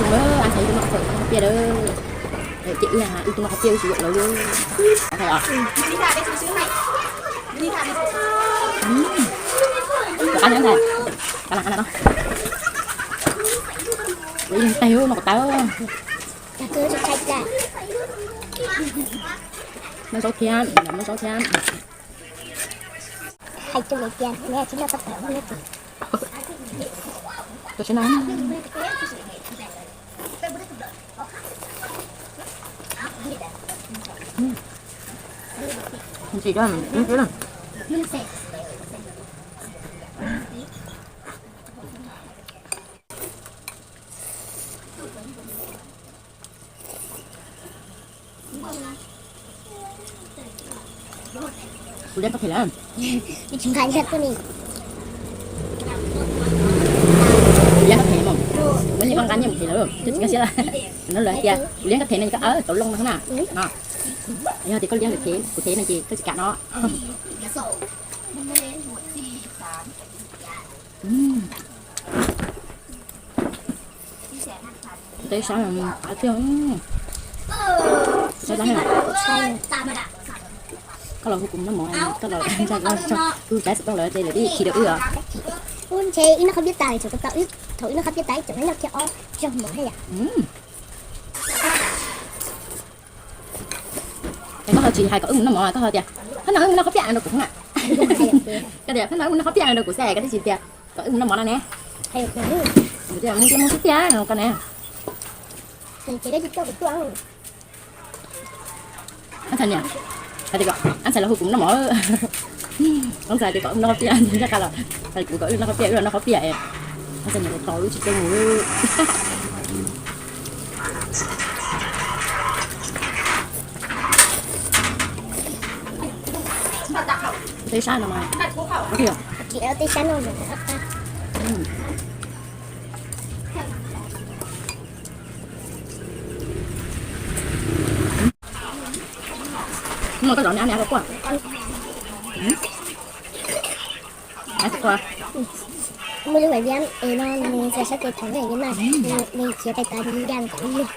Tus lawv, an txhais ib tug noj qhov piaj lawm. Ces wb, wb tus noj qhov piaj wb tsis yuav lawv li. Thais os. Qab na, qab na, qab na. Ua ib leeg tag noj kom tawv. Noj zaub thiab, noj zaub thiab. Hais rau lawv tias neb tsis noj tau tawv. Tus tsis noj. Ntxim, ntxim. Kuv liab koj phem lawm. Kuv liab koj phem mas. Kuv liab koj nqa nyiaj mus them lawm, twb tsis nkag siab lawm. No lawv hais tias kuv liab koj them no ces koj aw tau loo no na. Yog tias koj liab kuv them no ces koj tsis kam no. Teb sab qab tiag. Sab sab na. Koj los hu kuv noj mov, koj los ntshai, hu tsab xov tooj lawm ces lawv tib khi rau wb os. Ub, ntshe ib noj qhob piab tas, thaum ib noj qhob piab tas ib tsoom noj kiag ob zaug mov thiab yom. Es koj ho tsis hais kom wb mus noj mov, koj ho tias, Phab Nab, wb mus noj qhob piab rau kuv na. Koj tias, Phab Nab, wb mus noj qhob piab rau kuv xwb, koj twb tsis tias kom wb mus noj mov no ne. Mus tiag, mus xwb tiag no koj ne. Ab ntxhais niam, hais tias kom ab ntxhais los hu kuv noj mov. Ab ntxhais tias kom wb noj qhob piab, nyob qab los hais kuv kom wb noj qhob piab, wb los noj qhob piab. Ab ntxhais niam tos wb tsis tau mus. Teb sab no mas, teb sab no. Muaj koj zov neb ab neb rau quaj. Muaj lub vaiv viab es no nws txawm sab tes thaum nws na, nws khiav pais tas nws ya nws kom nws.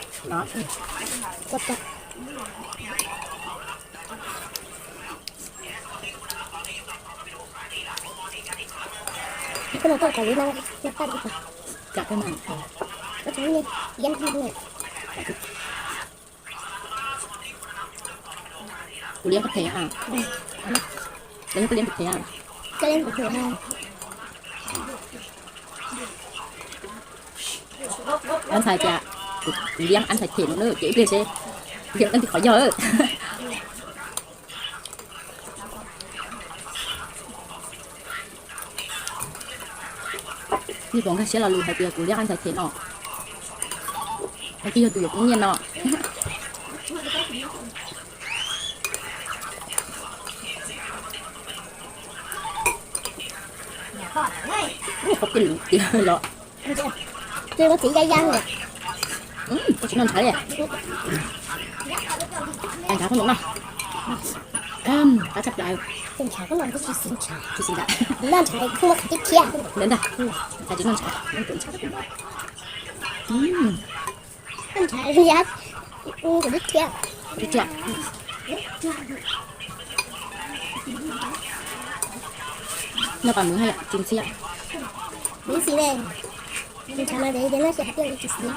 Koj no koj kom li no, no koj li. Koj tsis yeej yeeb. Kuv liab koj them a. Koj liab kuv them a. Ab ntxhais tias kuv liab ab ntxhais them no na, ces ib pliag seb liab leej twg qhov yog. Nej puas nkag siab lo lus hais tias kuv liab ab ntxhais them no? Twb yog tus yuav kuv nyiaj no. Qhov pij lus tiag los. Txiv ya ya. Koj tsis noj ntshav li? Ntshav koj noj na. Qab tshaj plaws. Tsis xis ntawd. Noj ntshav kuj muaj qhov tib thiab. Ntawd ntag. Ntshav tsis noj ntshav, noj ntshav kuj muaj. Noj ntshav li, kuv tib thiab. Tib thiab. Noj pas mus haj yam tsis ntxhiab. Ntxhiab ne. Ntshav mas ntshe noj xyaw hais tias tsis ntxhiab.